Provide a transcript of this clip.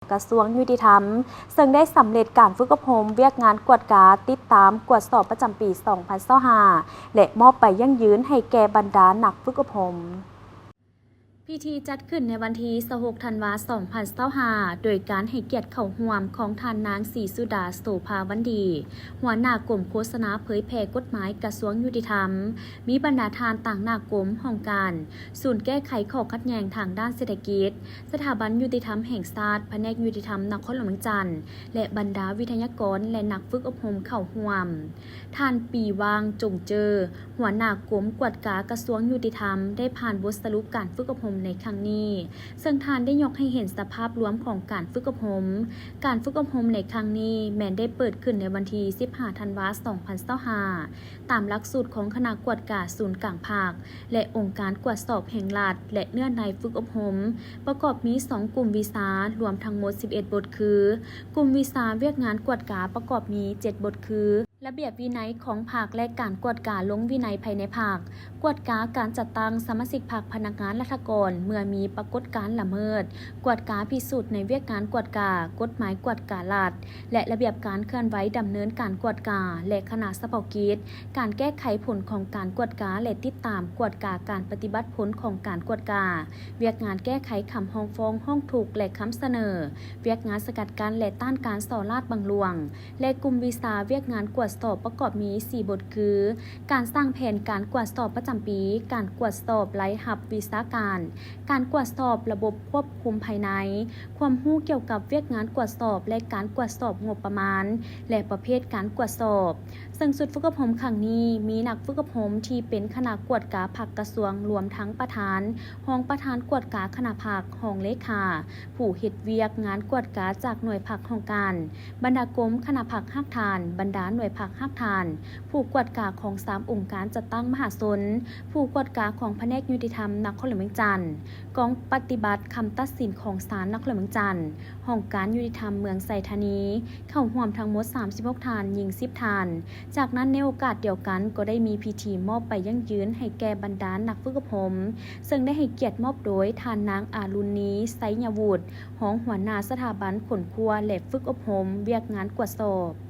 ກະຊວງຍຸຕິທຳ ເຊິ່ງໄດ້ສຳເລັດການຝຶກອົບຮົມວຽກງານກວດກາ, ຕິດຕາມ, ກວດສອບປະຈຳປີສອງພັນຊາວຫ້າ ແລະ ມອບໃບຢັ້ງຢືນໃຫ້ແກ່ບັນດານັກຝຶກອົບຮົມ. ພິທີຈັດຂຶ້ນໃນວັນທີຊາວຫົກ ທັນວາ ສອງພັນຊາວຫ້າ ໂດຍການໃຫ້ກຽດເຂົ້າຮ່ວມຂອງທ່ານນາງ ສີສຸດາ ໂສພາວັນດີ ຫົວໜ້າກົມໂຄສະນາເຜີຍແຜ່ກົດໝາຍກະຊວງຍຸຕິທຳ, ມີບັນດາທ່ານຕາງໜ້າກົມ, ຫ້ອງການ, ສູນແກ້ໄຂຂໍ້ຂັດແຍ່ງທາງດ້ານເສດຖະກິດ, ສະຖາບັນຍຸຕິທຳແຫ່ງຊາດ, ພະແນກຍຸຕິທຳນະຄອນຫຼວງວຽງຈັນ ແລະ ບັນດາວິທະຍາກອນ ແລະ ນັກຝຶກອົບຮົມເຂົ້າຮ່ວມ. ທ່ານ ປີຫວ່າງ ຈົງເຈີ ຫົວໜ້າກົມກວດກາກະຊວງຍຸຕິທຳ ໄດ້ຜ່ານບົດສະຫຼຸບການຝຶກອົບຮົມໃນຄັ້ງນີ້, ເຊິ່ງທ່ານໄດ້ຍົກໃຫ້ເຫັນສະພາບລວມຂອງການຝຶກອົບຮົມ. ການຝຶກອົບຮົມໃນຄັ້ງນີ້ແມ່ນໄດ້ເປີດຂຶ້ນໃນວັນທີສິບຫ້າ ທັນວາ ສອງພັນຊາວຫ້າ ຕາມຫຼັກສູດຂອງຄະນະກວດກາສູນກາງພັກ ແລະ ອົງການກວດສອບແຫ່ງລັດ ແລະ ເນື້ອໃນຝຶກອົບຮົມ ປະກອບມີສອງກຸ່ມວິຊາ, ລວມທັງໝົດສິບເອັດບົດ ຄື ກຸ່ມວິຊາວຽກງານກວດກາ ປະກອບມີເຈັດບົດ ຄື ລະບຽບວິໄນຂອງພັກ ແລະ ການກວດກາລົງວິໄນພາຍໃນພັກ, ກວດກາການຈັດຕັ້ງສະມາຊິກພັກພະນັກງານລັດຖະກອນເມື່ອມີປາກົດການລະເມີດ, ກວດກາພິສູດໃນວຽກງານກວດກາ, ກົດໝາຍກວດກາລັດ ແລະ ລະບຽບການເຄື່ອນໄຫວດຳເນີນການກວດກາ ແລະ ຄະນະສະເພາະກິດ, ການແກ້ໄຂຜົນຂອງການກວດກາ ແລະ ຕິດຕາມກວດກາການປະຕິບັດຜົນຂອງການກວດກາ, ວຽກງານແກ້ໄຂຄຳຮ້ອງຟ້ອງ, ຮ້ອງທຸກ ແລະ ຄຳສະເໜີ, ວຽກງານສະກັດກັ້ນ ແລະ ຕ້ານການສໍ້ລາດບັງຫຼວງ ແລະ ກຸ່ມວິຊາວຽກງານກວດສອບປະກອບມີສີ່ບົດ ຄື ການສ້າງແຜນການກວດສອບປະຈຳປີ, ການກວດສອບລາຍຮັບວິຊາການ, ການກວດສອບລະບົບຄວບຄຸມພາຍໃນ, ຄວາມຮູ້ກ່ຽວກັບວຽກງານກວດສອບ ແລະ ການກວດສອບງົບປະມານ ແລະ ປະເພດການກວດສອບ. ເຊິ່ງຊຸດຝຶກອົບຮົມຄັ້ງນີ້ ມີນັກຝຶກອົບຮົມທີ່ເປັນຄະນະກວດກາພັກກະຊວງ ລວມທັງປະທານ, ຮອງປະທານກວດກາຄະນະພັກ, ຮອງເລຂາ, ຜູ້ເຮັດວຽກງານກວດກາຈາກໜ່ວຍພັກຫ້ອງການ, ບັນດາກົມຄະນະພັກຮາກຖານ, ບັນດາໜ່ວຍພັກຮາກຖານ, ຜູ້ກວດກາຂອງສາມອົງການຈັດຕັ້ງມະຫາຊົນ, ຜູ້ກວດກາຂອງພະແນກຍຸຕິທຳນະຄອນຫຼວງວຽງຈັນ, ກອງປະຕິບັດຄຳຕັດສິນຂອງສານນະຄອນຫຼວງວຽງຈັນ, ຫ້ອງການຍຸຕິທຳເມືອງໄຊທານີ, ເຂົ້າຮ່ວມທັງໝົດສາມສິບຫົກທ່ານ, ຍິງສິບທ່ານ. ຈາກນັ້ນໃນໂອກາດດຽວກັນກໍໄດ້ມີພິທີມອບໃບຢັ້ງຢືນໃຫ້ແກ່ບັນດານັກຝຶກອົບຮົມ, ເຊິ່ງໄດ້ໃຫ້ກຽດມອບໂດຍທ່ານນາງ ອາລຸນນີ ໄຊຍະວຸດ ຮອງຫົວໜ້າສະຖາບັນຄົ້ນຄວ້າ ແລະ ຝຶກອົບຮົມວຽກງານກວດສອບ.